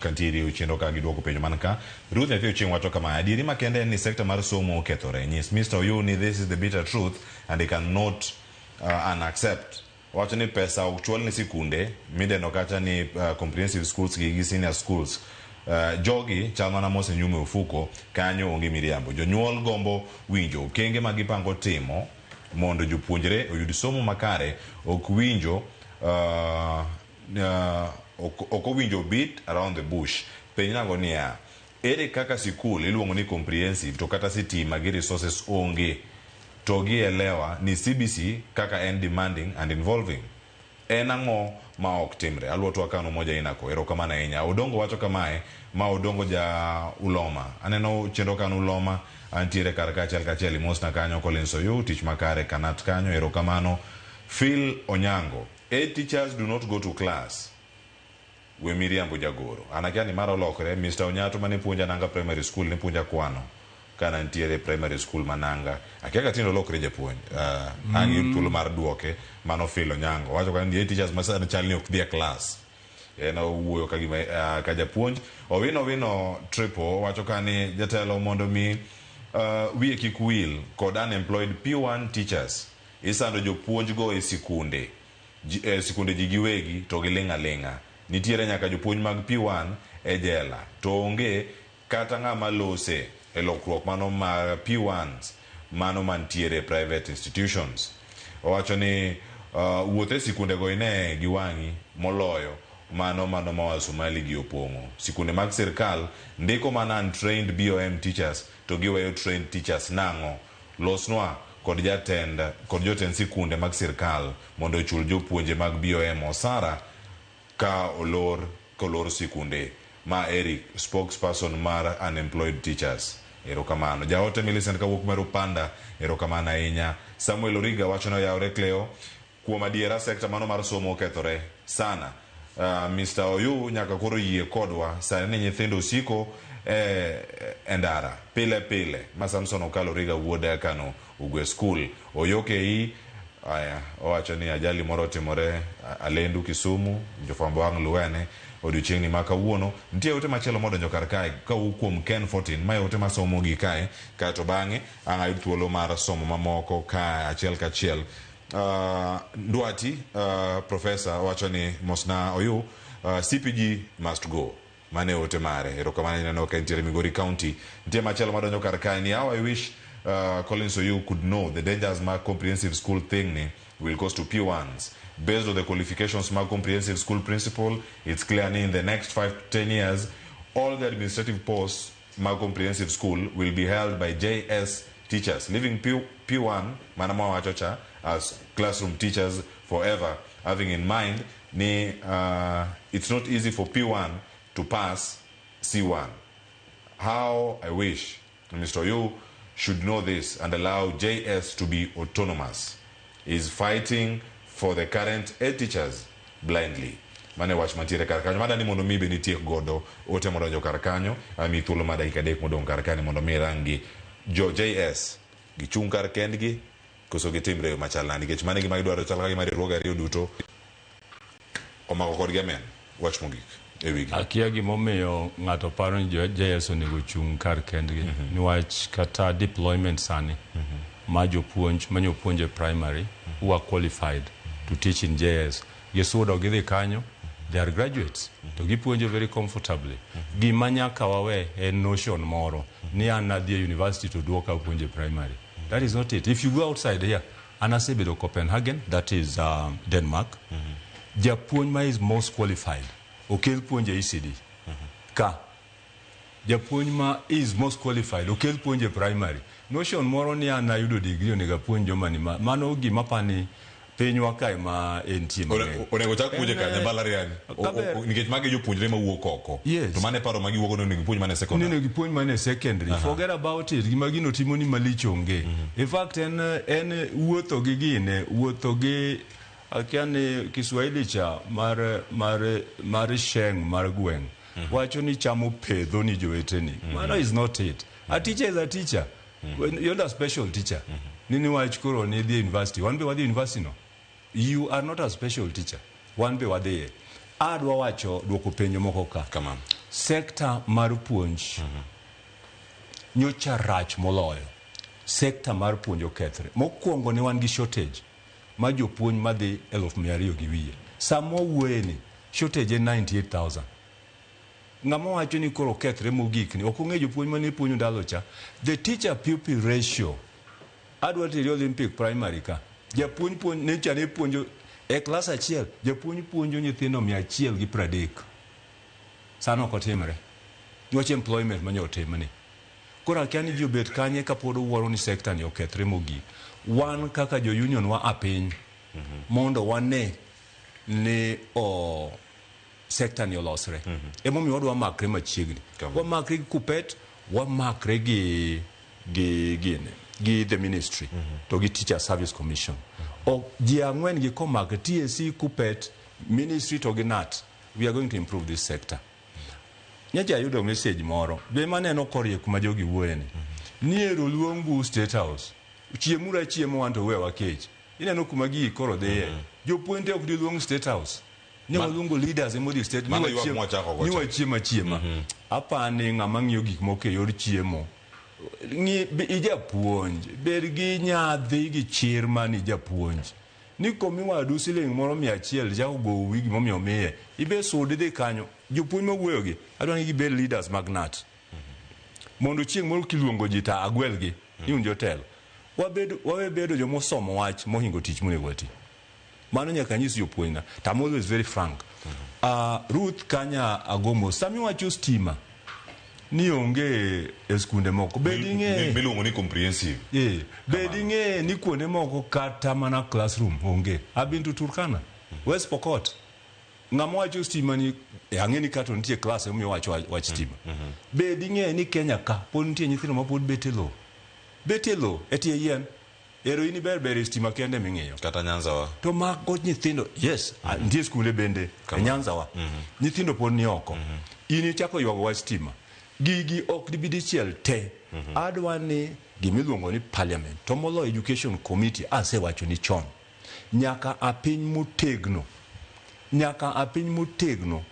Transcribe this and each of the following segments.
Kantiere chenro ka giduoko penjo man ka. Ruth Nyathi Ochieng' wacho kama, adieri makende en ni sekta mar somo okethore. Nyis Mr. Oyuu ni this is the bitter truth and he cannot unaccept. Owacho ni pesa ok chwal ne sikunde midendo kacha ni comprehensive schools gi senior schools. Jogi chal mana mosenyum e ofuko, kanyo onge miriambo. Jonyuol gombo winjo okenge ma gipango timo mondo jopuonjre oyud somo makare ok winjo ok owinjo beat around the bush. Penj nago niya, ere kaka sikul iluongo ni comprehensive to kata sitima gi resources onge to gielewa ni CBC kaka en demanding and involving. En ang'o ma ok timre? Aluotwa kano moja inako. Erokamano ahinya. Odongo wacho kamae, ma Odongo ja Uloma. Aneno chenro kano Uloma, antiere kar kaachiel kachiel imosna kanyo Collins Oyu, tich makare Kanat kanyo, erokamano. Phil Onyango, 8 teachers do not go to class. We miriambo jagoro. An akia ni mara olokre, Mr. Onyato mane puonja Nanga Primary School ne puonja kwano. Kana nitiere primary school ma Nanga. Akia ka tinde olokre japuonj. Ang' yud thuolo mar duoke, mano Phil Onyango. Wacho ka ni teachers ma sani chal ni ok dhi e class. En owuoyo ka gima ka japuonj. Owino Owino Triple wacho ka ni jatelo mondo mi wiye kik wil kod unemployed P1 teachers. Isando jopuonj go e sikunde. Sikunde ji giwegi to giling' aling'a. Nitiere nyaka jopuonj mag P1 e jela to onge kata ng'ama lose e lokruok mano mar P1s mano mantiere e private institutions. Owacho ni wuoth e sikunde go ine gi wang'i moloyo mano mano ma Wasomali gi opong'o. Sikunde mag sirkal ndiko mana untrained BOM teachers to giweyo trained teachers nang'o? Losnwa kod jatend kod jotend sikunde mag sirkal mondo ochul jopuonje mag BOM osara ka olor kolor sikunde. Ma Eric, spokesperson mar unemployed teachers. Erokamano. Jaote Millicent kawuok Meru Panda, erokamano ahinya. Samuel Origa wacho ni oyawre Cleo. Kuom adiera sekta mano mar somo okethore sana. Mr. Oyu nyaka koro yie kodwa sani ni nyithindo osiko e ndara pile pile. Ma Samson Okalo Origa wuod Kano Ugwe School. Oyoke aya owacho ni ajali moro otimore Alendu Kisumu, jofwambo ang' luwene odiochieng'ni ma kawuono. Nitie ote machielo modonjo kar kae kawuok kuom Ken 14, mae ote masomo gi kae, kaeto bang'e ang' ayud thuolo mar somo mamoko ka achiel kachiel. Ndwati professor wacho ni mosna Oyu, CPG must go. Mane ote mare. Erokamano ineno ka nitiere Migori County. Nitie machielo madonjo kar kae ni how I wish Collins Oyu could know the dangers mag comprehensive school thing ni will cause to P1s. Based on the qualifications mag comprehensive school principal, it's clear ni in the next 5 to 10 years, all the administrative posts mag comprehensive school will be held by JS teachers, leaving P1, mana mwawacho cha, as classroom teachers forever, having in mind ni it's not easy for P1 to pass C1. How I wish Mr. Oyu should know this and allow JS to be autonomous. Is fighting for the current head teachers blindly. Mane wach mantiere kar kanyo. Madani mondo mi be nitiek godo ote modonjo kar kanyo. Ami thuolo mar dakika 3 modong' kar kanyo mondo mi rangi jo JS gichung' kar kendgi koso gitimre yo machal nade, nikech mano e gima gidwaro chal ka gima riwruoge ariyo duto omako kodgi amen. Wach mogik e wigi. Akia gimomiyo ng'ato paro ni jo JS onego ochung' kar kendgi. Niwach kata deployment sani ma jopuonj manyo puonj e primary who are qualified to teach in JS gisudo gidhi kanyo, they are graduates to gipuonjo very comfortably. Gima nyaka wawe en notion moro ni an nadhi e university to duoka puonjo e primary. That is not it. If you go outside here, an asebedo Copenhagen, that is Denmark. Japuonj ma is most qualified okel puonjo e ECD. Ka japuonj ma is most qualified okel puonjo e primary. Notion moro ni an ayudo degree onego apuonj joma ni ma, mano gima apani pinywa kae ma entie mang'eny. Onego chak puonje kanye mbalariany? Nikech magi jopuonjre mawuok oko. Yes. To mane paro ma giwuok go onego gipuonj mana e secondary. Onego gipuonj mana e secondary. Forget about it. Gima gino timo ni malich onge. In fact en wuotho gi gine, wuotho gi akia ni Kiswahili cha mar sheng mar gweng'. Wacho ni chamo pedho ni joweteni. Mano is not it. A teacher is a teacher. When you're not a special teacher. Nini wach koro ni dhi university. Wan be wadhi university no. You are not a special teacher. Wan be wadhiye. Adwa wacho duoko penjo moko ka. Kamano. Sector mar puonj nyocha rach moloyo. Sector mar puonj okethre. Mokwongo ne wan gi shortage mar jopuonj madhi 200,000 gi wiye. Sama wawuoye ni shortage en 98,000. Ng'ama wacho ni koro okethre mogik ni ok ong'e jopuonj mane puonjo ndalo cha. The teacher pupil ratio adwa teri Olympic Primary ka. Japuonj puonj ne cha ne puonjo e klas achiel, japuonj puonjo nyithindo 130. Sano ok otimre. Niwach employment manyo otimni. Koro akia ni ji obet kanye kapod owuoro ni sector ni okethre mogik. Wan kaka jo union wa a piny mondo wane ni o sector ni olosre. Emomiyo wadwa makre machiegni. Wamakre gi Kuppet, wamakre gi gini gi the ministry to gi Teacher Service Commission. Ok ji ang'wen gi komakre TSC, Kuppet, ministry to gi KNUT. We are going to improve this sector. Nyocha ayudo message moro be maneno korie kuma jogi wuoye ni. Ni ero luongu State House. Chiemuru achiemo wan to wewa kech. Ineno kuma gigi koro dhiye. Jopuonj te ok diluong State House. Ne waluongo leaders emodhi state. Mano ywak mwachako go Ni cha. wachiemo achiema. Apani ng'ama ng'iyo gik moko e yor chiemo. Ng'i ijapuonj, bed gi nyadhi gi chir mani japuonj. Ni komi wadu siling moro 100 chako gowi gimomiyo miye. Ibe sud idhi kanyo. Jopuonj mawuoyo gi, adwa ni gibed leaders mag KNUT. Mondo chieng' moro kiluongo ji to agwelgi ni un jotelo. Wabed wawe bedo jomosomo wach mohingo tich monego wati. Mano nyaka anyis jopuonjna. To I'm always very frank. Ruth kanya agomo sami wacho stima ni onge e skunde moko. Bed ing'e Miluongo ni comprehensive. Bed ing'e ni kuonde moko kata mana classroom onge. I've been to Turkana, West Pokot. Ng'ama wacho stima ni ang'e ni kato nitie class emomiyo wacho wach stima. Bed ing'e ni Kenya ka pod nitie nyithindo ma pod bet e lowo. Bet e lowo e tie yien. Ero in iber ber e stima kende ming'iyo. Kata Nyanza wa. To mago nyithindo, yes, nitie skunde bende e Nyanza wa. Nyithindo pod ni oko. In ichako ywago wach stima. Gigi ok dibi dichiel te. Adwa ni gimiluongo ni parliament to moloyo education committee asewacho ni chon. Nyaka a piny motegno. Nyaka a piny motegno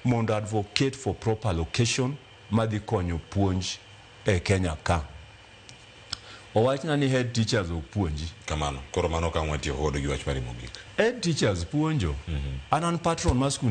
mondo advocate for proper allocation madhi konyo puonj e Kenya ka. Owachna ni head teachers ok puonji. Kamano. Koro mano ka watieko godo gi wach mari mogik. Head teachers puonjo. An patron mar skunde.